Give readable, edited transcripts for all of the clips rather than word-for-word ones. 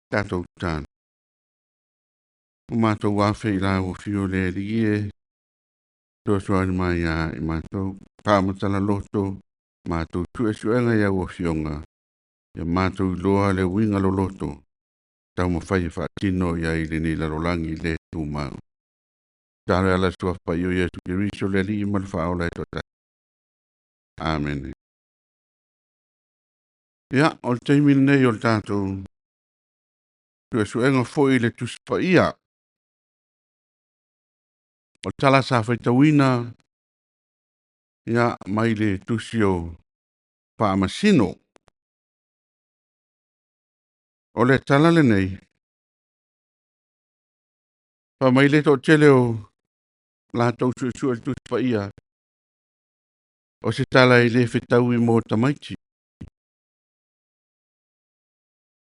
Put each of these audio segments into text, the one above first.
Tatou tatalo. Ua matou afe i lau afio le Alii e fesoasoani mai ia i matou. Faamatala loto matou suesuega i au afioga, ia matou iloa le uiga loloto taumafai e faatino i ai lenei lalolagi le tumau. Tatalo e ala i le Suafa Paia o Iesu Keriso le Alii ma le Faaola e toatasi. Amene. Ia, o le taimi lenei o le tatou suesuega foi i le Tusi Paia. O le tala sa faitauina ia, mai le tusi o Faamasino. O le tala lenei, fai mai le toatele o latou suesue le Tusi Paia, o se tala e le fetaui mo tamaiti.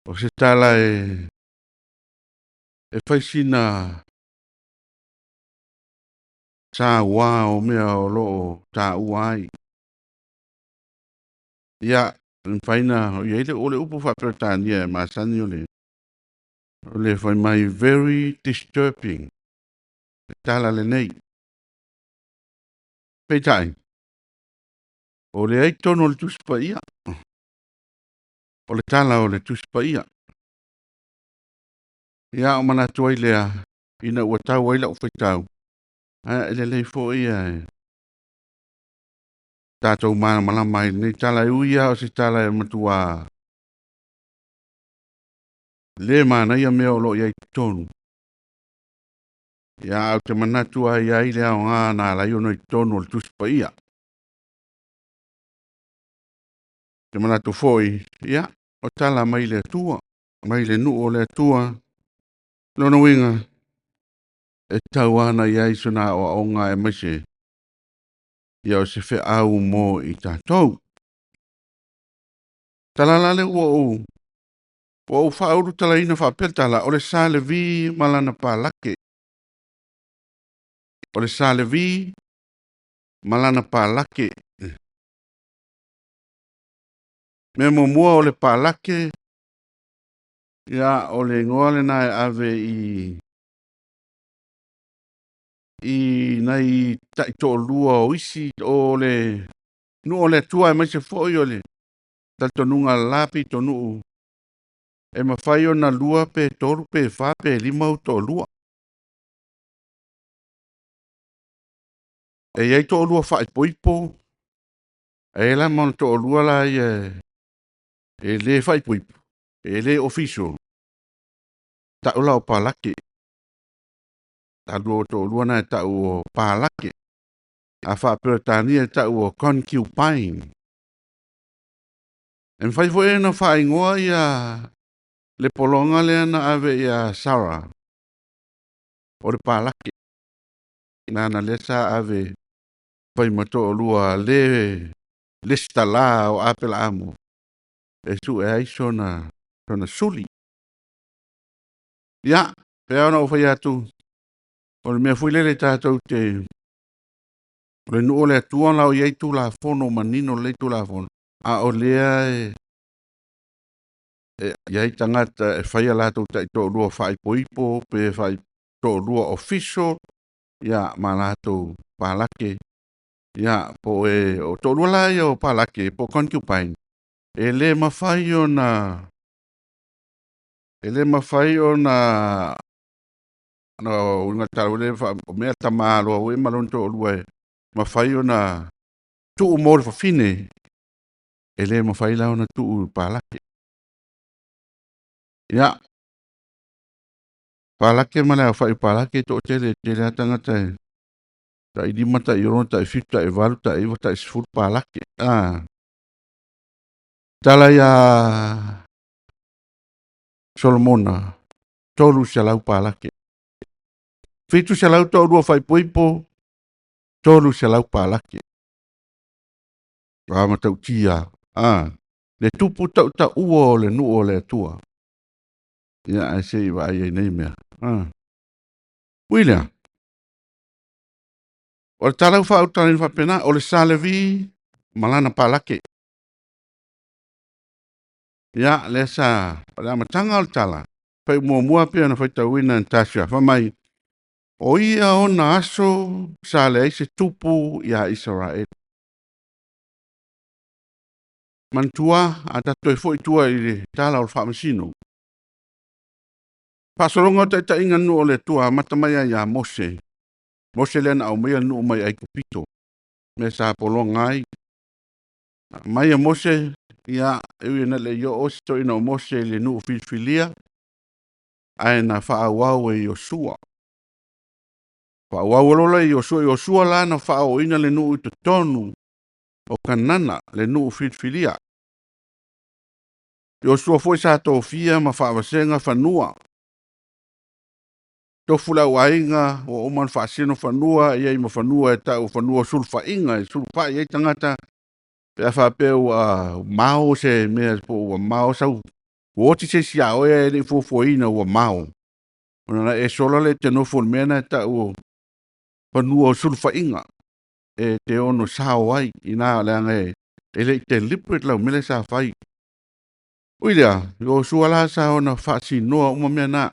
O se tala e fai sina saua o mea o lo o taua ai. Ia, e mafai na i ai le, o le upu faa-Peretania e masani o le, o le fai mai very disturbing, le tala lenei. Peitai, o lea i totonu o le Tusi Paia, o le tala o le Tusi Paia. Ia, o manatu ai lea, ina ua tau ai lau faitau, ae lelei foi ae tatou malamalama ai i lenei tala, e ui lava o se tala e matua le manaia mea o lo o i ai i totonu. Ia, ae ou te manatu lava e i ai le aoga na ala ai ona i totonu o le Tusi Paia. Ou te manatu foi, ia, o tala mai le Atua, mai le nuu o le Atua. Lona uiga, e tatau lava ona i ai sona aoaoga aemaise ia o se feau mo i tatou. Tala la lea ua ou ua ou faaulutalaina faapea le tala, o le Sa Levi ma lana palake. O le Sa Levi ma lana palake. Mea muamua o le palake, ia, o le igoa lena e ave i i nai taitoalua o isi o le nuu o le Atua aemaise foi o le talitonuga la pitonuu e mafai ona lua pe tolu pe fa pe lima ou toalua. E i ai toalua faaipoipo, e i ai la ma ona toalua la ia e le faaipoipo, e le official, tau la o palake. Talua o toalua na e tau o palake. A faa-Peretania e tau o concubine. E mafai foi ona faaigoa ia le pologa lea na ave ia Sarah, o le palake. Nana lea sa ave fai ma toalua le lesitala o Apelaamu e sue ai sona, sona suli. Ia, pei ona ou fai atu, o le mea foi lele tatou te, o le nuu o le Atua la o i ai Tulafono manino lelei Tulafono, a o lea e, e i ai tagata e fai a latou taitoalua faaipoipo pe faitoalua official, ia, ma latou palake, ia, po o e, o toalua la ia o palake po o concubine, e le mafai ona, e le mafai ona, na uiga tala le o mea tama loa ue ma lona toalua e mafai ona tuu mo le fafine, e le mafai la ona tuu i palake. Ia, palake ma le aofai o palake e toatele, e tele lava tagata e tai 5, tai 6, tai 7, tai 8, tai 9, tai 10 palake. Ah. Tala ia Solomona, 300 palake. 700 toalua faaipoipo, 300 palake. A matautia, a, le tupu tautaua o le nuu o le Atua. Ia, ae se i vaai ai nei mea. A. Ui lea, o le tala ua faautalaina faapena, o le Sa Levi ma lana palake. Ia, lea sa, o le amataga o le tala. Faaiu muamua pei ona faitauina e Natasha, fai mai, O ia ona aso sa leai se tupu iā Isaraelu. Manatua, a tatou toe foi i tua i le tala o le faamasino, faasologa o taitaiga nuu o le Atua amata mai lava ia Mose, Mose lea na aumaia le nuu mai Aikupito, mea sa pologa ai. Aumai e Mose, ia, e ui ina le i oo se toeaina o Mose i le nuu filifilia, ae na faaauau e Iosua. Faaauau loa lea e Iosua, o Iosua la na faaooina le nuu i totonu o Kanana, le nuu filifilia. O Iosua foi sa tofia ma faavasega fanua. Tofu le auaiga ua uma ona faasino fanua, e i ai ma fanua e tau o fanua o sulufaiga e sulufai i ai tagata pe a faapea ua mao se mea po ua mao sau, ua oti se isi ia oe ae le i fuafuaina ua mao, ona e sola lea e te nofo i le mea lena e tau o fanua o sulufaiga e te ono sao ai i ina leaga e le i deliberate lau mea lea sa fai. Ui lea, o Iosua la sa ona faasinoa uma mea na.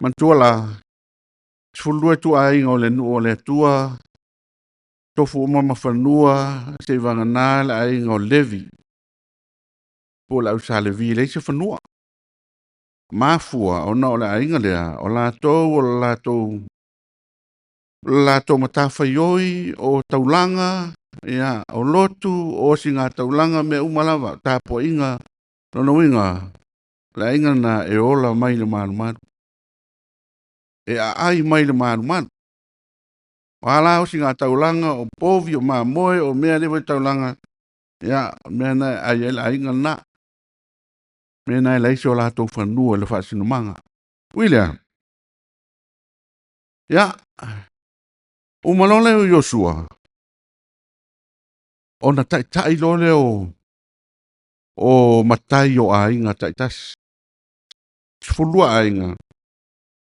Manatua la, 12 ituaiga o le nuu o le Atua, tofu uma ma fanua seivagana le aiga o Levi, po o le au Sa Levi e leai se fanua. Mafua ona o le aiga lea, o latou o le latou latou matafaioi o taulaga, ia, o lotu, o osigataulaga, mea uma lava, o tapuaiga. O lona uiga, o le aiga lena e ola mai le malumalu, e aai mai le malumalu. O a la osigataulaga, o povi, o mamoe, o mea e taulaga, ia, o mea na e ai ai le aiga lena. O mea na e leai so latou fanua i le faasinomaga. Ui lea, ia, uma loa lea o Iosua, ona taitai loa lea o matai o aiga taitasi. 12 aiga,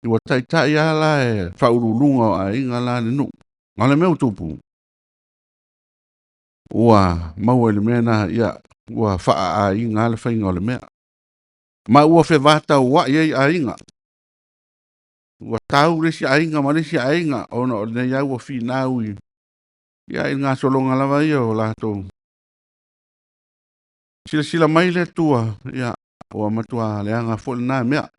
ua taitai lava la e faauluuluga o aiga la le nuu. A o le mea ua tupu, ua maua i le mea lena, ia, ua faaaiga lava le faiga o le mea. Ma ua fevatauai ai aiga. Ua tau le isi aiga ma le isi aiga, ona o lenei lava ua finau i, ia, i le gasologa lava ia o latou. Silasila mai le Atua, ia, ua matua leaga foi lena mea.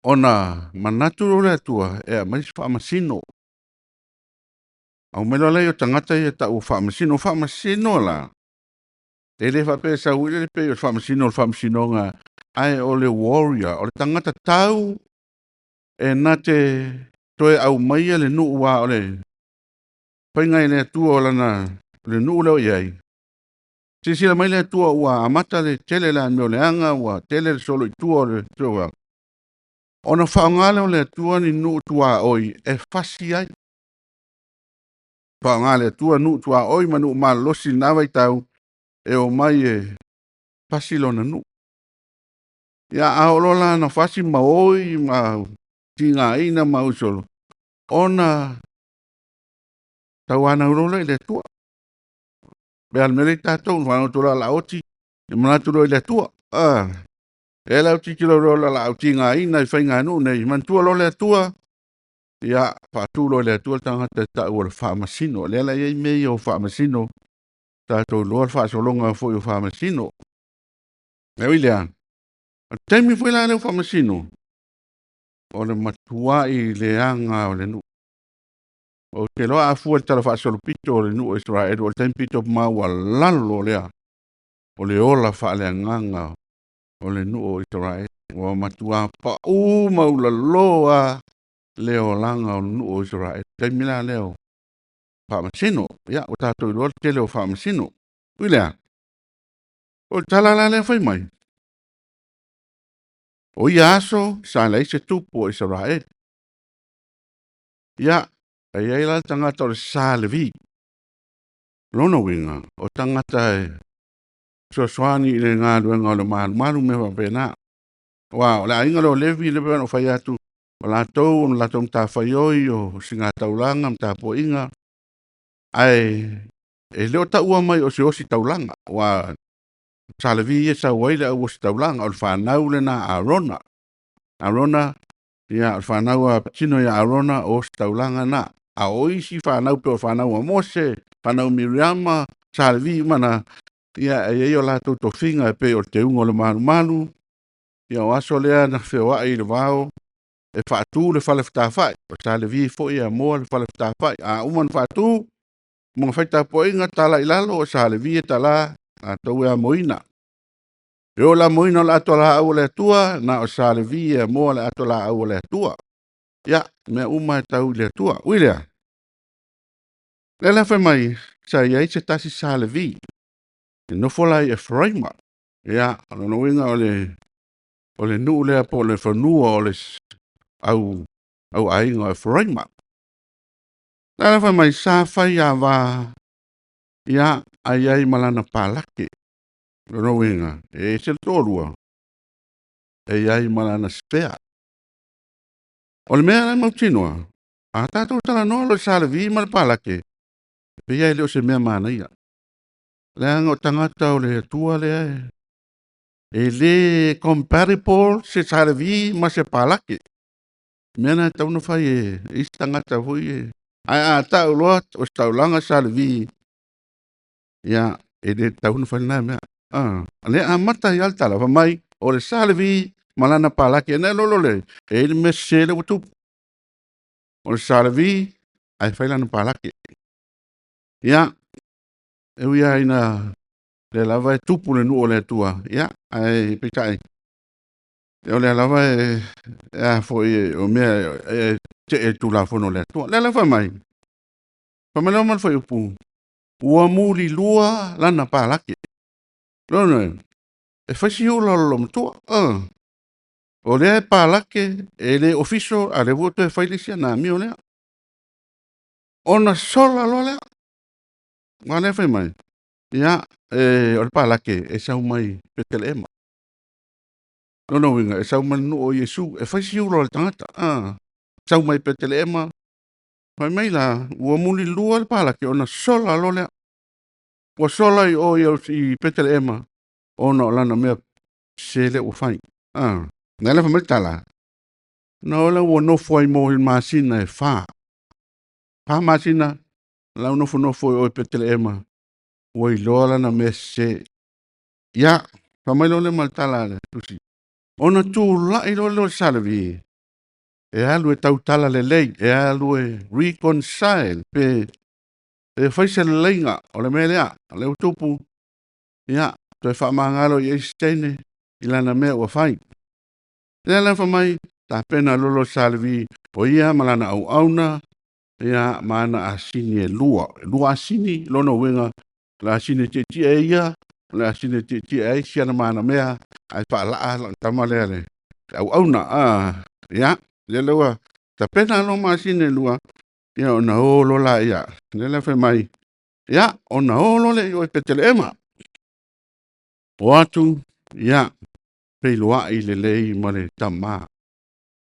Ona manatu loa le Atua e aumai se faamasino. Aumai loa lea o tagata ia e tau o faamasino. O faamasino la, e le faapea e sau foi lele pei o le faamasino o le faamasinoga, ae o le warrior, o le tagata tau e na te toe aumaia le nuu, aua o le faiga e le Atua o lana le nuu lea o i ai. Silasila mai le Atua ua amata le tele le amio leaga, ua tele le solo i tua o le tua. Ona faaaoga lea o le Atua ni nuu tuaoi e fasi ai. Faaaoga le Atua nuu tuaoi ma nuu malolosi i lena vaitau e omai e fasi lona nuu. Ia, a oo loa la ina fasi ma oi ma tigaina ma usolo, ona tauanau loa lea i le Atua. Pe a le mea lea i tatou, na fanagoto loa o le a oti, ia manatu loa i le Atua. Ah, e la tilotilo loa o le a tigaina i faiganuu nei, manatua loa le Atua, ia, faatu loa i le Atua le tagata e tau o le faamasino. O lea la e i ai mea ia o faamasino, tatou iloa le faasologa foi o faamasino. E ui lea, o le taimi foi la lea o faamasino, o le matuai leaga o le nuu. Ou te iloa a fua i le talafaasolopito o le nuu o Isaraelu, o le taimi pito maualalo lea o le ola faaleagaga o le nuu o Isaraelu. Ua matua pau maualalo lava le olaga o le nuu o Isaraelu. Taimi la lea o faamasino. Ia, ua tatou iloa le tele o faamasino. Ui lea, o le tala la lea fai mai, o ia aso sa leai se tupu o Isaraelu. Ia, e i ai la le tagata o le Sa Levi. Lona uiga, o tagata e fesoasoani i le galuega o le malumalu mea faapena. Aua o le aiga lea o Levi, lea pei ona ou fai atu, o latou o le latou matafaioi o sigataulaga ma tapuaiga, ae e le o taua mai o se ositaulaga, aua Sa Levi ia e sau ai le au ositaulaga, o le fanau lena a Arona. Arona, ia, o le fanau a patino ia Arona, o ositaulaga na. A o isi fanau pei o fanau a Mose, fanau a Miriama, Sa Levi uma na, ia, e i ai o latou tofiga e pei o le teuga o le malumalu, ia o aso lea na feoai i le vao e faatu le fale fetāfa'i. O Sa Levi foi e amoa le fale fetāfa'i. A uma ona faatu, uma ona fai tapuaiga, tala i lalo, o Sa Levi e tala, latou e amoina. E oo i le amoina o le atoalaau a le Atua, na o Sa Levi e amoa le atoalaau a le Atua. Ia, mea uma e tau i le Atua. Ui lea, lea la fai mai, sa i ai se tasi Sa Levi, e nofo la i Eferaima. Ia, o lona uiga o le o le nuu lea po o le fanua o le au au aiga o Eferaima. La la fai mai sa fai ava ia ai ai ma lana palake. Lona uiga, e ese le toalua, e i ai ma lana spare. O le mea la e mautinoa, a tatou talanoa loa i Sa Levi ma le palake, e pei lava e le o se mea manaia. Leaga o tagata o le Atua lea e le compatible se Sa Levi ma se palake. O le mea lena e tatau ona fai e isi tagata foi ia. Ae a tau loa o se taulaga Sa Levi, ia, e le tatau ona fai lena mea. Ah, lea amata ai lava le tala, fai mai, o le Sa Levi ma lana palake. Ona e iloa loa lea, e i ai le mea sese lea ua tupu. O le Sa Levi, ae fai lana palake. Ia, e ui lava ina lea lava e tupu le nuu o le Atua, ia, ae peitai, o lea lava e a foi o mea e tetee i le Tulafono a le Atua. O lea la fai mai, fai mai le ma le fuaiupu, ua mulilua lana palake. Lona, e fai si ula o le loomatua. O lea e palake, e le ofiso, a o lea foi ua toe fai le isi ana amio lea. Ona sola loa lea. Aua o lea fai mai, ia, o le palake e sau mai Peteleema. Lona uiga, e sau mai le nuu o Iesu. E fai si ula o le tagata, sau mai Peteleema. Fai mai la, ua mulilua le palake ona sola loa lea. Ua sola i o i Peteleema ona o lana mea sese lea ua fai. Lea la fai mai le tala, na o lea ua nofo ai mo masina e 4. 4 masina lau nofonofo i o i Peteleema, ua iloa lana mea sese. Ia, fai mai loa lea ma le tala a le tusi, ona tulai loa lea o le Sa Levi, e alu e tautala lelei, e alu e reconcile, pe e fai se leleiga o le mea lea, o lea ua tupu, ia, toe faamagalo i ai si teine i lana mea ua fai. Lea la fai mai, tapena loa le Sa Levi, o ia ma lana auauna, ia, ma ana asini e 2. E 2 asini, lona uiga, o le asini e tietie ai ia, o le asini e tietie ai si ana ma ana mea, ae faalaa lana tama lea le auauna. Ia, lea la ua tapena loa ma asini e 2, ia ona o loa la ia. Lea la fai mai, ia, ona o loa lea i o i Peteleema. O atu, ia, feiloai lelei ma le tama.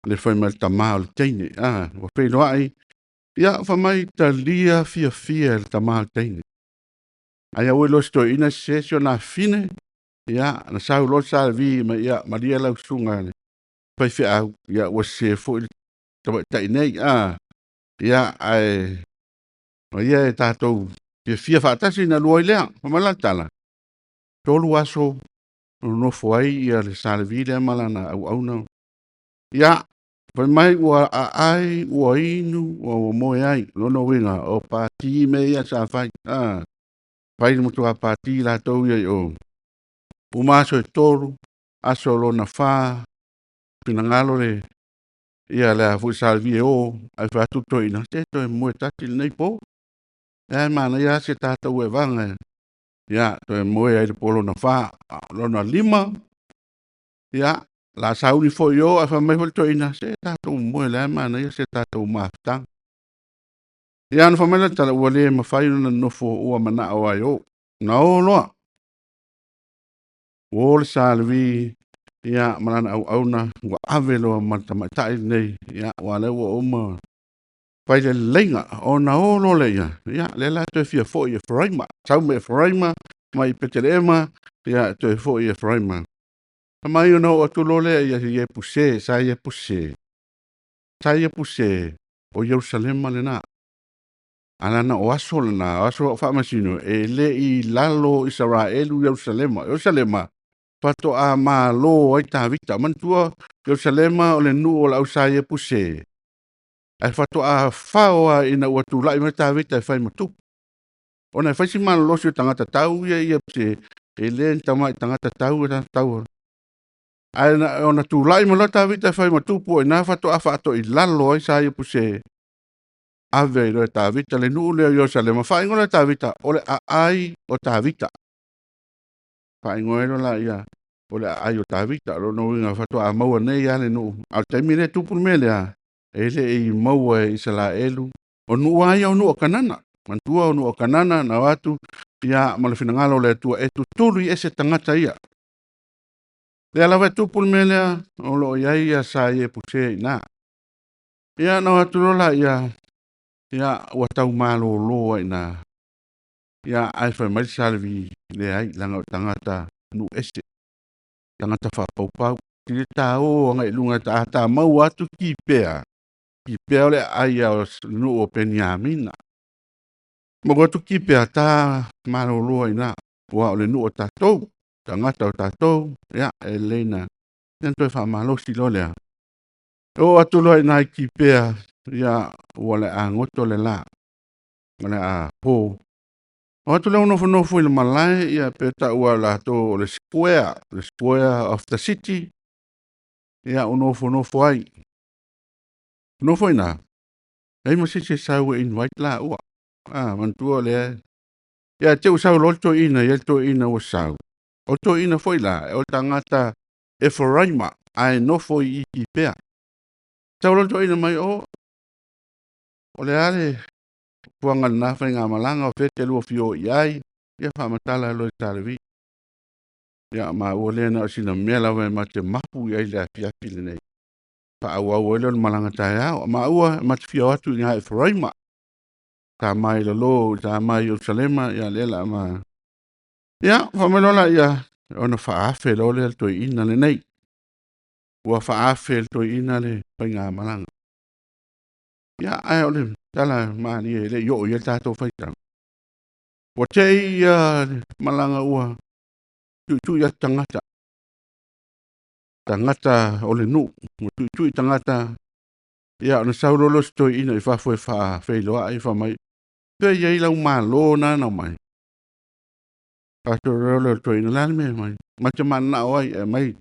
Le fai mai le tama o le teine. Ua feiloai, ia, fai mai, talia fiafia e le tama o le teine. Ai aua iloa se toeaina sese si ona afine, ia, na sau loa le Sa Levi mai, ia, malie lau susuga le faifeau, ia, ua sese foi le tamaitai nei, ia, ae, o ia e tatou fiafia faatasi na lua ai lea. Fai mai la le tala, 3 aso nonofo ai ia le Sa Levi lea ma lana auauna. Ia, fai mai ua aai, ua inu, ua moe ai. Lona uiga, o pati mea ia sa fai. Fai le matua pati latou ia i o. Uma aso e 3, aso lona 4, finagalo le ia le a foi Sa Levi e o, ae fai atu le toeaina, se toe moe tasi lenei po. Ea e manaia se tatou evaga, ia, toe moe ai le po lona 4, lona 5, ia, la sauni foi o, ae fai mai foi le toeaina, se tatou moe lea manaia se tatou mafutaga. Ia, ona fai mai le tala, ua le mafai ona nofo ua manao ai o. Na o loa. Ua o le Sa Levi, ia, ma lana auauna, ua ave loa ma le tamaitai lenei, ia, ua lea ua uma fai le leleiga, ona o loa lea, ia, lea la toe fia foi i Eferaima, sau mai Eferaima, Mai Peteleema, ia, toe foi i Eferaima. Na mai ona oo atu loa lea ia Iepuse, sa Iepuse, sa Iepuse, o Ierusalema lena. A lana o aso lena, o aso o faamasino, e le i lalo Isaraelu Ierusalema. Ierusalema, faatoa malo ai Tavita. Manatua, Ierusalema o le nuu o le au sa Iepuse, ae faatoa fao lava ina ua tulai mai Tavita e fai ma tupu. Ona e fai si malolosi o tagata tau ia i Iepuse, e le ni tamai tagata tau e tau. Ae ona tulai mai loa Tavita e fai ma tupu, o ina faatoa faatoilalo ai sa Iepuse, ave ai loa e Tavita le nuu lea o Ierusalema. Faaigoa loa e Tavita, o le aai o Tavita. Faaigoa ai loa laia, o le aai o Tavita. O lona uiga faatoa maua nei lava le nuu. A o le taimi lea e tupu le mea lea, e le i maua e Isaraelu. O nuu lava ia o nuu o Kanana. Manatua o nuu o Kanana na o atu ia ma le finagalo o le Atua e tutulu i ese tagata ia. Lea lava e tupu le mea lea, o lo o i ai ia sa Iepuse i ina. Ia na o atu loa laia, ia ua tau malolo ai i ina. Ia ae fai mai le sa Levi, leai, leaga o tagata nuu ese, tagata faapaupau. I le ta o agai i luga a ta maua atu Kipea, Kipea o le aai o le nuu o Peniamina. Maua atu Kipea ta malolo ai i ina, aua o le nuu o tatou, tagata o tatou, ia e lelei na ia toe faamalosi loa lea. E oo atu loa i ina i Kipea, ia ua le a goto le la, ua le a po. O atu lea ua nofonofo i le malae, ia pe taua e latou o le square, the square of the city, ia ua nofonofo ai. Nofo i ina, leai ma se isi e sau e invite laua. Ah, manatua lea. Ia te ua sau loa le toeaina, ia le toeaina ua sau. O le toeaina foi la, o le tagata Eferaima, ae nofo i Kipea. Sau loa le toeaina mai, o le a le fuaga lena faigamalaga o fea te lua fia o i ai, ia faamatala loa i sa Levi. Ia maua lea na o sina mea lava e ma te mapu i ai le afiafi lenei. Faaauau ai lea o le malaga taeao. Maua e ma te fia o atu i ngā Eferaima. Ta mai lalo, ta mai Ierusalema, ia lea la ma. Ia, faamai loa la ia, ona faaafe loa lea le toeaina lenei. Ua faaafe le toeaina le faigamalaga. Ia, ae o le tala malie e le i oo i ai le tatou faitau. Ua tei ia le malaga ua tuitui atu tagata. Tagata o le nuu. Ua tuitui tagata. Ia, ona sau loa lea o se toeaina i fafo e faafeiloai, faamai, fea i ai lau malo na na mai. Faatu loa lea o le toeaina, le a le mea mai. Ma te mananao ai, e mai.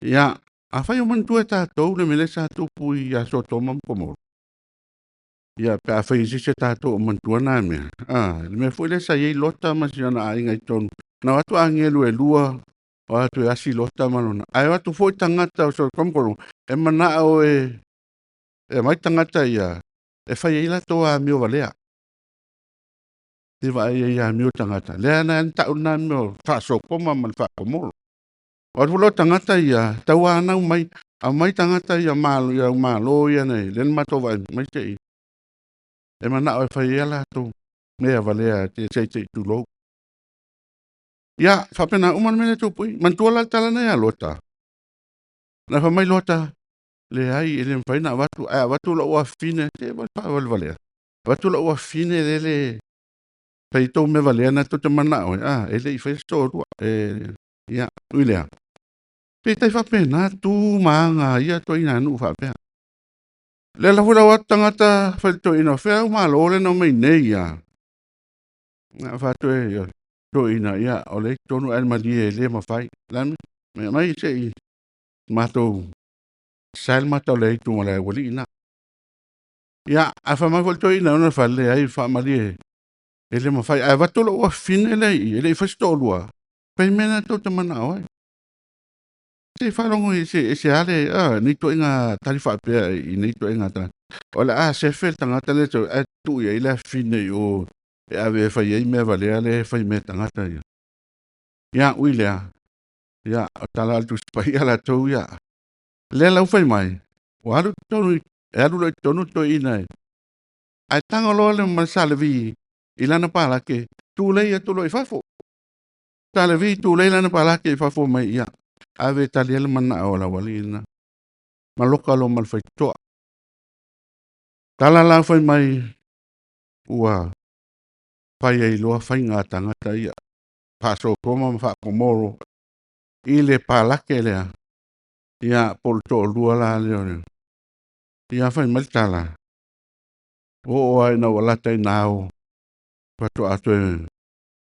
Ia, afai o manatua e tatou le mea lea sa tupu ia Sotoma ma Komoro. Ia, pe afai e se isi tatou o manatua na mea. Ah, le mea foi lea sa i ai Lota ma si ona aiga i totonu. Na o atu agelu e lua, o atu e asi Lota ma lona. Ae o atu foi tagata o Sotoma ma Komoro, e manao e aumai tagata ia, e fai ai latou amio valea. Te vaai ai amio tagata. Lea na tau na mea o faa-Sotoma ma le faa-Komoro. O atu loa tagata ia, tauanau mai, aumai tagata ia malo, ia malo ia nei, lea na matou vaai mai se i. E manao e fai ai latou mea valea te sei te tulou. Ia, faapena uma le mea lea tupu i. Manatua la le tala na ia Lota. Na fai mai Lota, leai e le mafai na avatu, ae avatu lou afafine, te faavalevalea. Avatu lou afafine lele, fai tou mea valea na tou te manao ai, ah, e le i faia se toalua. E, ia, ui lea. Pe tai faapena tu ma aga ia toeaina nuu faapea. Lea la foi lau atu tagata fai le toeaina, fea au malo le na omai nei ia. Na faatu e toeaina, ia, o le tonu ae malie e le mafai. La mai mai se i matou sae le mata o le aitu ma le aualii na. Ia, a fai mai foi le toeaina ona fale ai faamalie e le mafai. Ae avatu lou afafine lea i i, e le i fai se toalua, fai mea na tou te manao ai. Se i faalogo i se, se ale, ah, nei toeaiga tali faapea i nei toeaiga tagata. O le a sefe le tagata lea tau, ae tuu i ai le afafine i o e ave e fai ai mea valea le fai mea tagata ia. Ia, ui lea, ia, o tala a le Tusi Paia latou ia. Lea lau fai mai, ua alu totonu, e alu loa i totonu le toeaina e. Ae tago loa le ma sa Levi i lana palake, tulei atu loa i fafo. Sa Levi tulei lana palaki i fafo mai ia, ave e tali ai le manao o le aualii lena. Ma loka loa ma le faitotoa. Tala la fai mai ua fai ai loa faiga a tagata ia, faa-Sotoma ma faa-Komoro i le palake lea, ia po o le toalua la lea o le... Ia fai mai le tala, oo lava ina ua lata ina ao, faatoa toe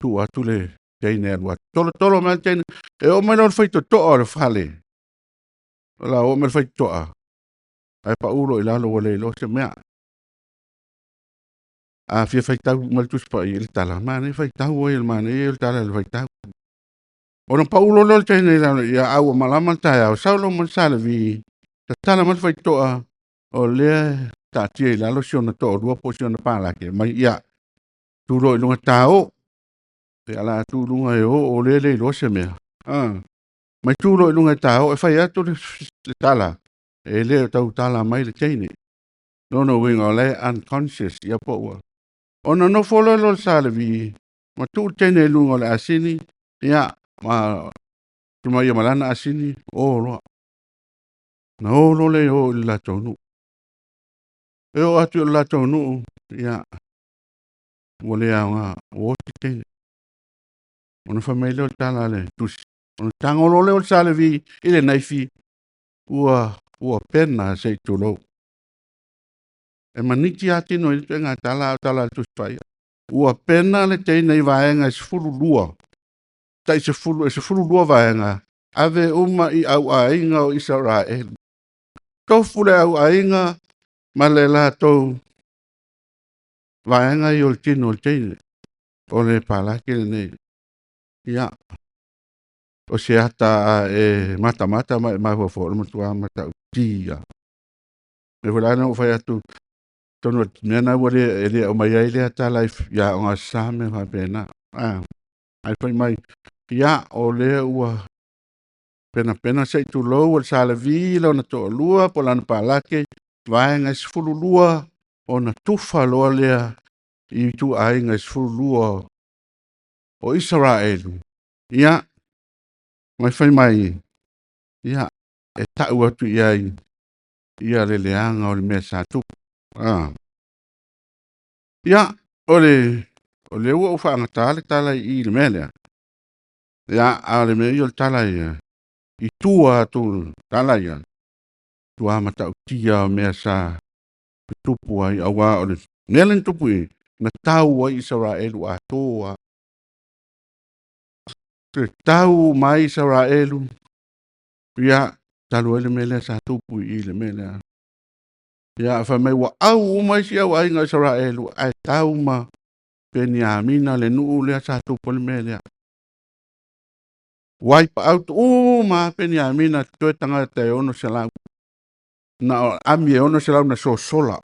tuu atu le teine e alu atu. Tolotolo mai le teine, e oo mai loa i le faitotoa o le fale, o la oo mai le faitotoa, ae pau loa i lalo ua le iloa se mea. A fia faitau mai le Tusi Paia i le tala, manaia faitau ai, o le manaia ia o le tala i le faitau. Ona pau loa lea o le teine i lalo, ia a ua malama le taeao, sau loa ma le Sa Levi, tatala mai le faitotoa, o lea e taatia i lalo si ona toalua po o si ona palaki, mai ia, tu loa i luga ta o. Ia o le a tu i luga e o, o lea e le iloa se mea. Mai tu loa i luga e ta o, e fai atu le tala, e le o tautala mai le teine. Lona uiga o la e unconscious, ia po ua. Ona nofo loa lea o le Sa Levi, ma tuu le teine i luga o le asini, ia, ma ma ia ma lana asini, o loa. Na o loa lea o i le latou nuu. E oo atu i le latou nuu, ia, ua le aoga, ua oti teine. Ona fai mai lea o le tala a le tusi, ona tago loa lea o le Sa Levi i le naifi, ua pena se i tulou. E maniti lava tino i ia ituaiga tala, a o tala a le Tusi Paia. Ua pena le teine i vaega e 12, tai 10, e 12 vaega, ave uma i auaiga o Isaraelu. Tofu le auaiga ma le latou vaega ia o le tino o le teine, o le palaki lenei. Ia, o se ata a e matamata ma e mafaufau, o le matua matautia. O le mea foi la lea na ou fai atu, atonu o le mea lena ua le, e le aumaia ai lea tala i Aoga Aso Sa ma mea faapena. Ae fai mai, ia, o lea ua penapena se i tulou, o le Sa Levi lona toalua po o lana palake, vaega e 12, ona tufa loa lea i ituaiga e 12 o Isaraelu. Ia, ma fai mai, ia, e tau atu i ai ia le leaga o le mea sa tupu. Ia, o lea ua ou faagata le tala i i le mea lea, ia, a o le mea ia o le tala ia, i tua atu o tala ia, matua matautia o mea sa tutupu ai, aua o le mea lea na tupu i i, na tau ai Isaraelu atoa. Toe tau mai Isaraelu, ia, talu ai le mea lea sa tupu i i le mea lea. Ia, fai mai ua au uma isi au aiga o Isaraelu, ae tau ma Peniamina le nuu lea sa tupu ai le mea lea. Wipe out uma Peniamina toe tagata e 600. Na o ami e 600 na sosola.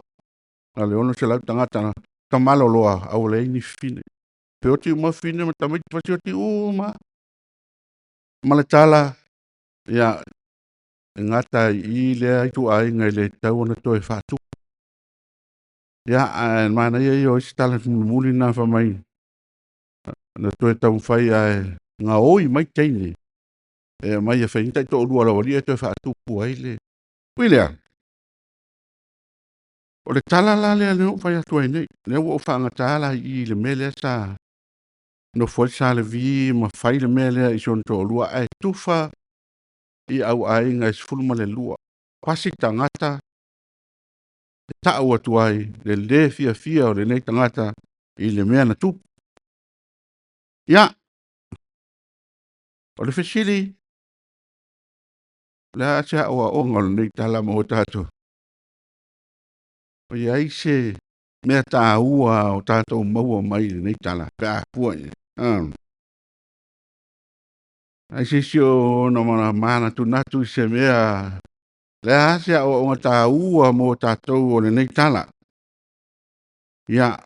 Na le 600 tagata na tamaloloa aua leai ni fine. Feoti uma fine ma tamaiti fasioti uma. Ma le tala, ia, e gata ai i lea ituaiga e le tatau ona toe faatupu. Ia, ae manaia ia o isi tala mulimuli na fai mai, na toe taumafai ae gaoi mai teine e aumai e fai ni taitoalua o le aualii e toe faatupu ai le... Ui lea, o le tala la lea lea ua ou fai atu ai nei, lea ua ou faagata la i i i le mea lea sa nofo ai le Sa Levi ma fai le mea lea i si ona toalua, ae tufa i au aiga e 12. Pasi tagata e tau atu ai le lē fiafia o lenei tagata i le mea na tupu. Ia, o le fesili, o le a se aoaoga o lenei tala mo tatou? O i ai se mea taua o tatou maua mai i lenei tala pe a fua i ai? Ai se isi o ona manatunatu i se mea, le a se aoaoga taua mo tatou o lenei tala? Ia,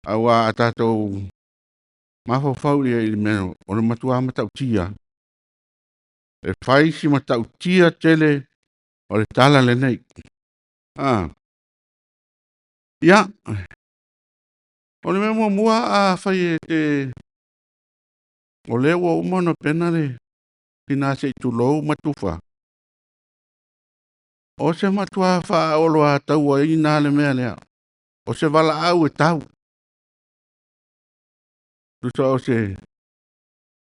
aua a tatou mafaufau i ai i le mea o le matua matautia, e fai si matautia tele o le tala lenei. Ia, o le mea muamua a fai e te O lea ua uma ona pena le tina se i tulou ma tufa. O se matua faaoloatauaina le mea lea. O se valaau e tau. Tusa o se...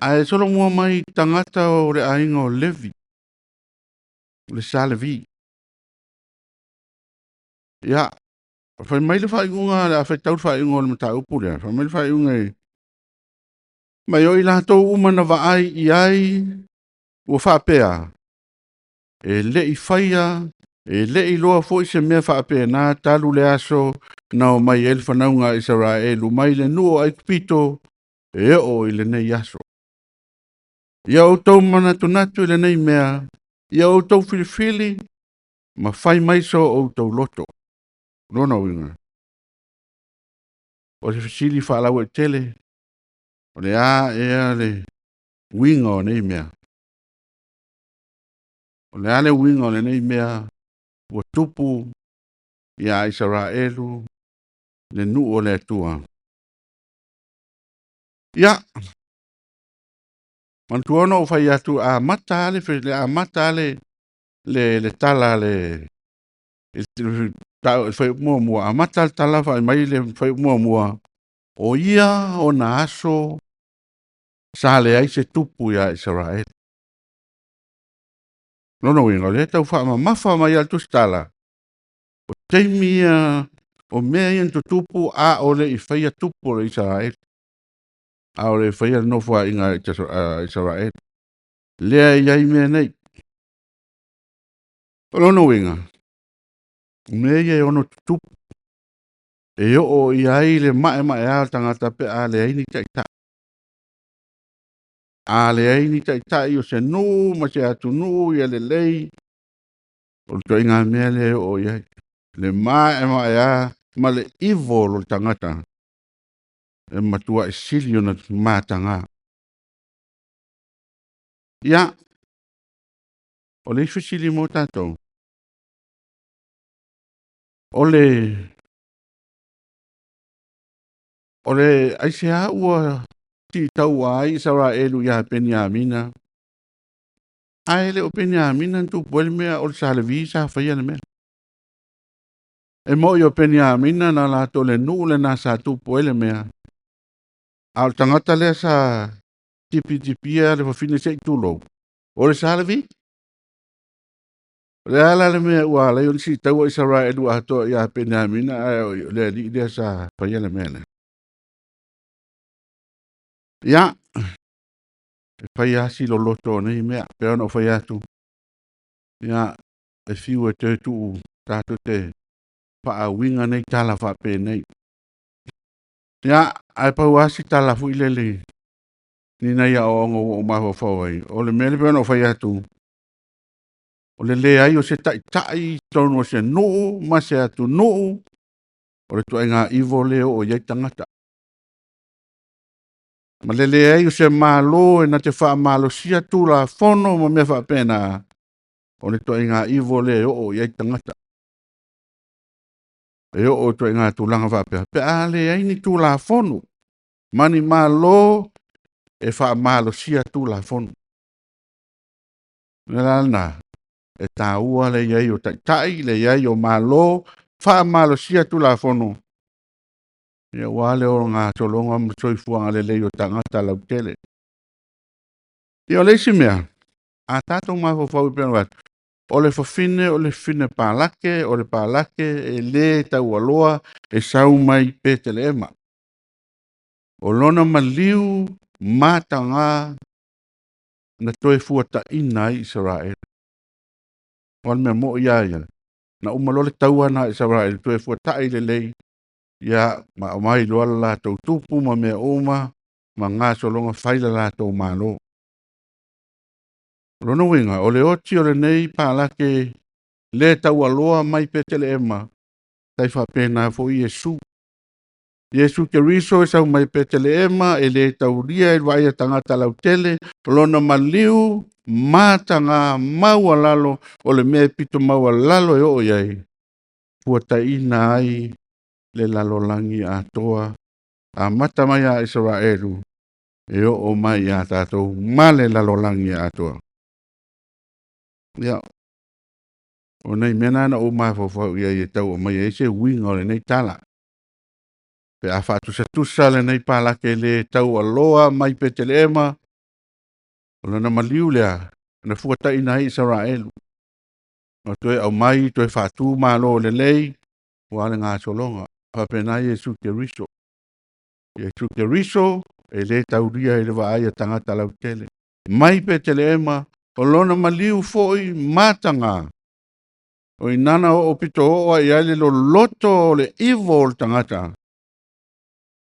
Ae solomua mai tagata o le aiga o Levi, le sa Levi. Ia, fai mai le faaiuga, le a faitau le faaiuga o le mataupu lea, fai mai le faaiuga e mai o i latou uma na vaai i ai ua faapea, e le i faia, e le i iloa foi se mea faapena talu le aso na o mai ai le fanauga a Isaraelu mai le nuu o Aikupito e oo i lenei aso. Ia outou manatunatu i lenei mea, ia outou filifili ma fai mai so outou loto. Lona uiga, o se fesili faalauaitele, o le a ea le uiga o nei mea? O le a le uiga o lenei mea ua tupu ia Isaraelu, le nuu o le Atua? Ia, manatua ona ou fai atu, e amata lava le tala a le fuaiupu muamua, amata le tala fai mai le fuaiupu muamua, o ia ona aso sa leai se tupu ia Isaraelu. O lona uiga, o lea e tau faamamafa mai lava le tusitala, o taimi ia, o mea ia na tutupu a o le i faia tupu o Isaraelu, a o le i faia le nofoaiga a Isaraelu. Lea e i ai mea nei. O lona uiga, o mea ia e ono tutupu, e oo i ai le maemaea o le tagata pe a leai ni taitai. A leai ni taitai o se nuu ma se atunuu ia lelei, o le ituaiga mea lea e oo i ai, le maemaea ma le evil o le tagata e matuai sili ona mataga. Ia, o le isi fesili mo tatou, o le aisea ua siitaua ai Isaraelu ia Peniamina, ae le o Peniamina na tupu ai le mea, o le sa Levi sa faia le mea. E moni o Peniamina na latou le nuu lena sa tupu ai le mea, a o le tagata lea sa tipitipia le fafine se i tulou, o le sa Levi. O le a la le mea ua ala ai ona siitaua Isaraelu atoa ia Peniamina, ae o le alii lea sa faia le mea lea? Ia, e fai lava si loloto o nei mea, pei ona ou fai atu, ia, e fiu e toe tuu tatou te faauiga nei tala faapenei. Ia, ae pau lava si tala foi lele ni nai aoaoga ua ou mafaufau ai, o le mea lea pei ona ou fai atu, o le leai o se taitai i totonu o se nuu ma se atunuu, o le ituaiga evil lea e oo i ai tagata. Ma le leai o se Malo e na te faamalosia Tulafono ma mea faapena, o le ituaiga evil lea e oo i ai tagata. E oo i ituaiga tulaga faapea, pe a leai ni Tulafono ma ni Malo e faamalosia Tulafono. O le ala lena e taua le i ai o taitai, le i ai o Malo faamalosia Tulafono, aua le ogasologa ma le soifuaga lelei o tagata lautele. Ia o le isi mea, a tatou mafaufau e pei ona ou fai atu, o le fafine o le fafine palake, o le palake e le taualoa e sau mai Petelema. O lona maliu mataga na toe fuataina ai Isaraelu. O le mea moi lava ia, na uma loa le taua lena a Isaraelu toe fuatai lelei, ia ma aumai loa le latou tupu ma mea uma ma gasologa fai le latou Malo. O lona uiga, o le oti o lenei palake le taualoa mai Petelema, tai faapena foi Iesu. Iesu Keriso e sau mai Petelema, e le taulia i le vaai a tagata lautele, o lona maliu mataga maualalo, o le mea e pito maualalo e oo i ai, fuataina ai le lalolagi atoa, amata mai ia Isaraelu. e oo mai iā tatou ma le lalolagi atoa. Ia, o nai mea na na ou mafaufau i ai e tau aumai ai se uiga o lenei tala. Pe a faatusatusa lenei palake le taualoa mai Petelema, o lona maliu lea na fuataina ai Isaraelu, ma toe aumai toe faatu malo lelei ua le gasologa. Faapena Iesu Keriso. Iesu Keriso e le taulia i le vaai a tagata lautele. Mai Petelema, o lona maliu foi mataga, o ina na oo pito oo ai i ai le loloto o le ivo o le tagata,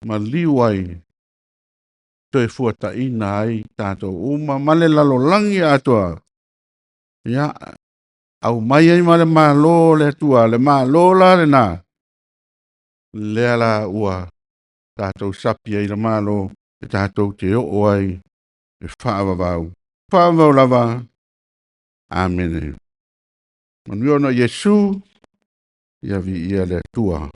maliu ai, toe fuataina ai tatou uma ma le lalolagi atoa. Ia, aumai ai ma le Malo o le Atua, le Malo la lena, lea la ua tatou sapi ai le Malo e tatou te oo ai e faavavau. Faavavau lava. Amene. Manuia ona o Iesu, ia viia le Atua.